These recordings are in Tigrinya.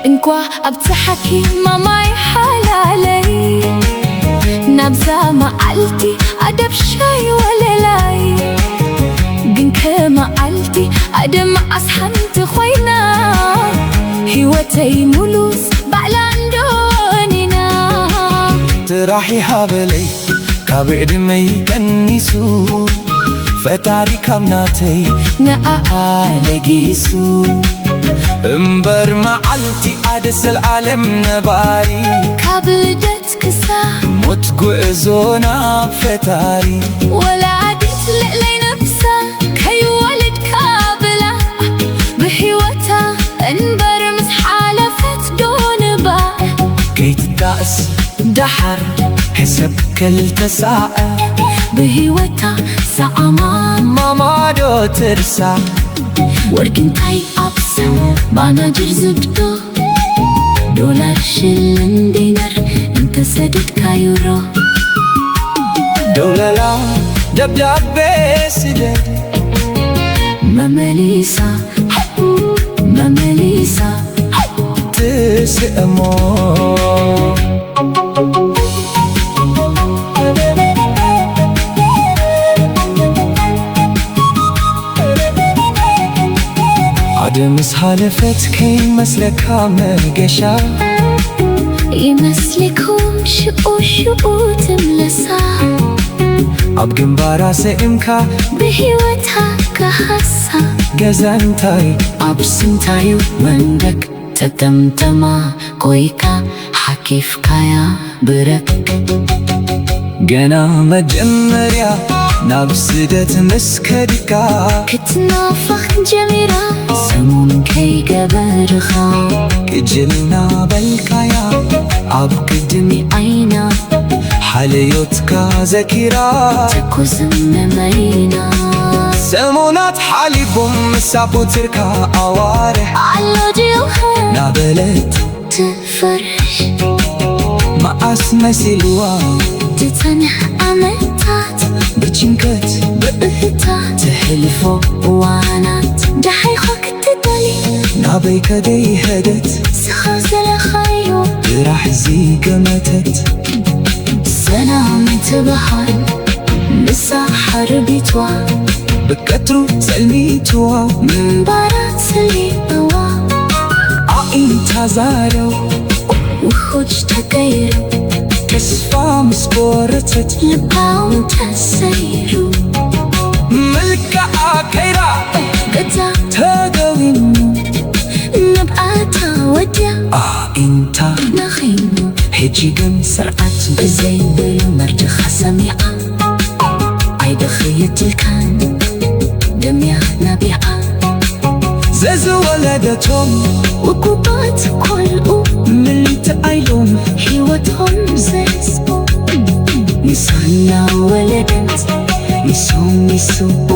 እንኳ ኣብጽሓኪ ማማይ ሓላለይ፣ ናብዛ መዓልቲ ኣደብ ሻይ ወለላይ። ግን ከመዓልቲ ኣደብ መዓስ ሓንቲ ኮይና፣ ህይወተይ ሙሉስ ባዕላ እንዶኒና። ጥራሕ ይሃበለይ ካብ ዕድመይ ቀኒሱ፣ ፈጣሪ ካብ ናተይ ንኣኣ ለጊሱ። እምበር መዓልቲ ኣደ ዘልኣለም ነባሪ፣ ካብ ልደት ክሳ ሞት ጉዕዞ ናብ ፈጣሪ። ወላዲት ልዕለይ ነብሳ ከይወልድካ ብላ፣ ብህይወታ እንበር ምስ ሓለፈት ዶ ንባ። ከይትጣእስ ደሓር ሕሰብ ክልተ ሳዕ፣ ብህይወታ ሰዓማ ማማዶ ትርሳ። ወርቂ እንታይ ኣብሳ ባናጅር ዝብዶ፣ ዶላር ሽልን ዲናር እንተሰደድካ ዩሮ። ደውለላ ደብዳቤ ስደድ መመሊሳ፣ መመሊሳ ትስእሞ። ኣደ ምስ ሃለፈት ከይመስለካ መገሻ፣ ይመስልኩም ሽኡ ሽኡ ትምለሳ። ኣብ ግንባራ ስእምካ ብህይወታ ክሃሳ። ገዛ እንታይ ኣብ ስንታዩ መንደቅ፣ ተጠምጠማ ኮይካ ሓኪፍካያ ብረክ። ገና መጀመርያ ናብ ስደት ምስ ከድካ፣ ክትናፋቕ ጀሚራ ሰሙን ከይገበርኻ። ቅጅልና በልካያ ኣብ ቅድሚ ዓይና፣ ሓለዮትካ ዘኪራ ትኩስ መመይና። ሰሙናት ሓሊፎም፣ ምስ ኣቦትርካ ኣዋርሕ ኣሎ ድዩ ናበለት ትፈርሽ። መዓስ መሲልዋ ትጸንሕ ዓመታት፣ ብጭንቀት ብእህታ ትሕልፎ እዋናት። ደሓይኻ ክትደሊ ናበይ ከደይ ሄደት፣ ስኻ ዘለኻዮ ጥራሕ ዝገመተት። ሰላም ትበሃል ንሳ ሓርቢትዋ፣ ብቀትሩ ጸልሚትዋ፣ ምንባራ ጸሊእዋ። ኣዒንታ ዛረው ውሑጅ ተቀይሩ፣ ተስፋ ምስ ቆረጸት፣ ልባውን ተሰይሩ። መልክዓ ከይራ ገዛ ተደዊኑ፣ ንብኣታ ወድያ ኣዒንታ ነኺኑ። ሕጂ ግን ስርዓት ብዘይብሉ መርድኻ ሰሚዓ፣ ኣይደኸየትልካን ደምያ ናቢዓ። ዘዝወለደቶም ውቁባት ቆልዑ ምልቲ ኣይሎም ህይወቶም ዘስቡ። ንሳ እናወለደት ንሶም ይስቡ።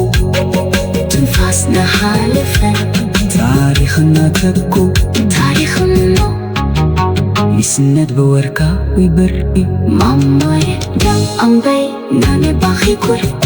ትንፋስ ናሓለፈ ታሪኽ እናተኩ። ታሪኽ እሞ ይስነድ ብወርቃዊ ብርዒ። ማማየ ደም ኣምበይ ናነባኺ ኩርዒ።